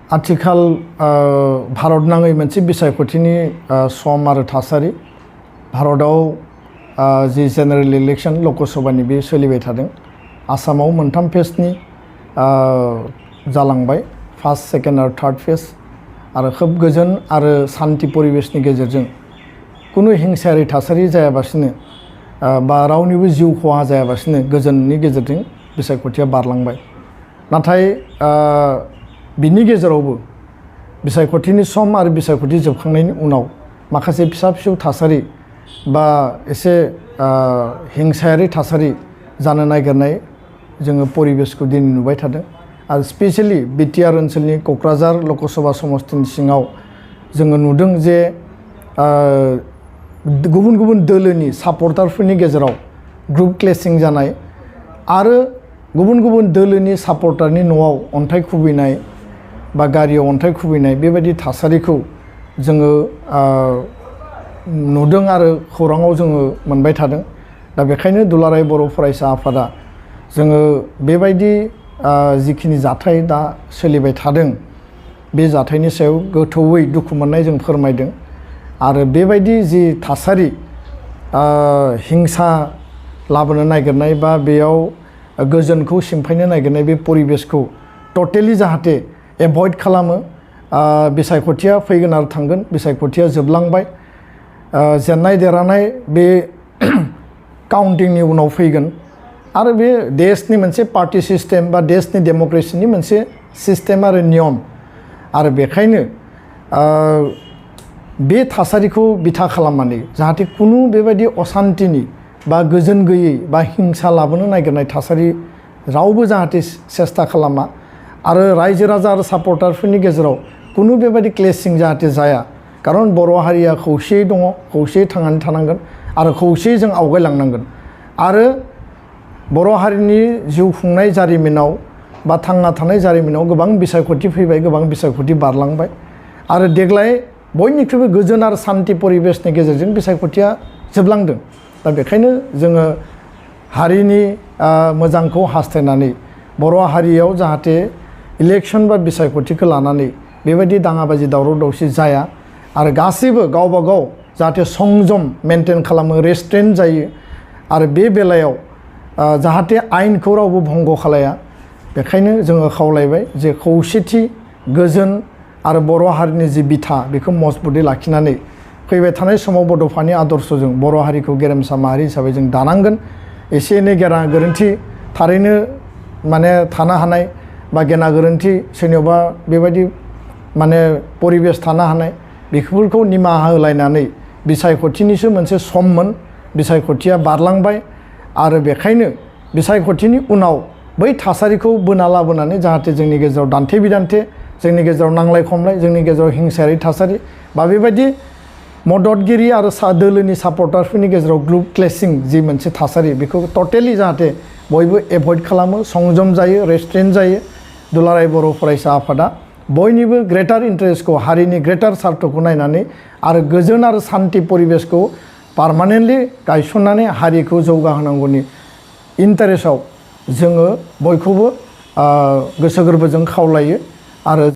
आथिखाल भारत नाङै मोनसे बिसायख'थिनि सम आरो थासारि भारताव जि जेनेरेल इलेक्शन लकसभानि बे सोलिबाय थादों। आसामाव मोनथाम फेजनि जालांबाय, फार्स्ट सेकेन्ड आरो थार्ड फेज, आरो खोब गोजोन आरो सान्थि परिबेशनि गेजेरजों कुनु हिंसायारि थासारि जायाबासिनो बा रावनिबो जिउ खहा जायाबासिनो गोजोननि गेजेरजों बिसायख'थिया बारलांबाय। नाथाय बिनि गेजेरावबो बिसायख'थिनि सम आरो बिसायख'थि जोबखांनायनि उनाव माखासे फिसा फिसौ थासारि बा एसे हिंसायारि थासारि जानो नागिरनाय जोङो परिबेशखौ दिनै नुबाय थादों। आरो स्पेसियेलि बिटिआर ओनसोलनि क'क्राझार लकसभा समस्तिनि सिङाव जोङो नुदों जे गुबुन गुबुन दोलोनि सापर्टारफोरनि गेजेराव ग्रुप क्लेसिं जानाय आरो गुबुन गुबुन दोलोनि सापर्टारनि न'आव अन्थाइ खुबैनाय बा गारियाव अन्थाइ खुबैनाय बेबायदि थासारिखौ जोङो नुदों आरो खौराङाव जोङो मोनबाय थादों। दा बेखायनो दुलाराय बर' फरायसा आफादा जोङो बेबायदि जिखिनि जाथाय दा सोलिबाय थादों बे जाथायनि सायाव गोथौयै दुखु मोननाय जों फोरमायदों। आरो बेबायदि जि थासारि हिंसा लाबोनो नागिरनाय बा बेयाव गोजोनखौ सिमफायनो नागिरनाय बे परिबेशखौ टटेलि जाहाथे एभयड खालामो। बिसायख'थिया फैगोन आरो थांगोन, बिसायख'थिया जोबलांबाय, जेननाय देरहानाय बे काउन्टिंनि उनाव फैगोन आरो बे देशनि मोनसे पार्टि सिस्टेम बा देशनि डेम'क्रेसिनि मोनसे सिस्टेम आरो नियम। आरो बेखायनो बे थासारिखौ बिथा खालामनानै जाहाथे कुनु बेबायदि असान्तिनि बा गोजोन गैयै बा हिंसा लाबोनो नागिरनाय थासारि रावबो जाहाथे सेस्था खालामा आरो रायजो राजा आरो सापर्टारफोरनि गेजेराव कुनु बेबायदि क्लेसिं जाहाथे जाया। खारन बर' हारिया खौसेयै दङ, खौसेयै थांनानै थानांगोन आरो खौसेयै जों आवगायलांनांगोन। आरो बर' हारिनि जिउ खुंनाय जारिमिनाव बा थांना थानाय जारिमिनाव गोबां बिसायख'थि फैबाय, गोबां बिसायख'थि बारलांबाय आरो देग्लाय बयनिख्रुइबो गोजोन आरो सान्थि परिबेशनि गेजेरजों बिसायख'थिया जोबलांदों। दा बेखायनो जोङो हारिनि मोजांखौ हास्थायनानै बर' हारियाव जाहाथे इलेक्शन बा बिसायख'थिखौ लानानै बेबायदि दाङाबाजि दावराव दावसि जाया आरो गासैबो गावबा गाव जाहाथे संजम मेनटेन खालामो, रेस्ट्रेन्ट जायो आरो बे बेलायाव जाहाथे आयेनखौ रावबो भंग खालाया। बेखायनो जोङो खावलायबाय जे खौसेथि, गोजोन आरो बर' हारिनि जि बिथा बेखौ मजबुतै लाखिनानै फैबाय थानाय समाव बड'फानि आदर्शजों बर' हारिखौ गेरेमसा माहारि हिसाबै जों दानांगोन। एसे एनै गेना गोरोन्थि थारैनो माने थानो हानाय बा गेना गोरोन्थि सोरनियावबा बेबायदि माने परिबेश थानो हानाय, बेफोरखौ निमाहा होलायनानै बिसायख'थिनिसो मोनसे सममोन, बिसायख'थिया बारलांबाय आरो बेखायनो बिसायख'थिनि उनाव बै थासारिखौ बोना लाबोनानै जाहाथे जोंनि गेजेराव दान्थे बिदान्थे, जोंनि गेजेराव नांलाय खमलाय, जोंनि गेजेराव हिंसायारि थासारि बा बेबायदि मददगिरि आरो दोलोनि सापर्टारफोरनि गेजेराव ग्रुप क्लेसिं जि मोनसे थासारि बेखौ टटेलि जाहाथे बयबो एभयड खालामो, संजम जायो, रेस्ट्रेन्ट जायो। दुलाराय बर' फरायसा आफादा बयनिबो ग्रेटार इन्टारेस्टखौ, हारिनि ग्रेटार सार्थखौ नायनानै आरो गोजोन आरो सान्थि परिबेशखौ पारमानेन्टलि गायसननानै हारिखौ जौगाहोनांगौनि इन्टारेस्टआव जोङो बयखौबो गोसो गोरबोजों खावलायो। आरो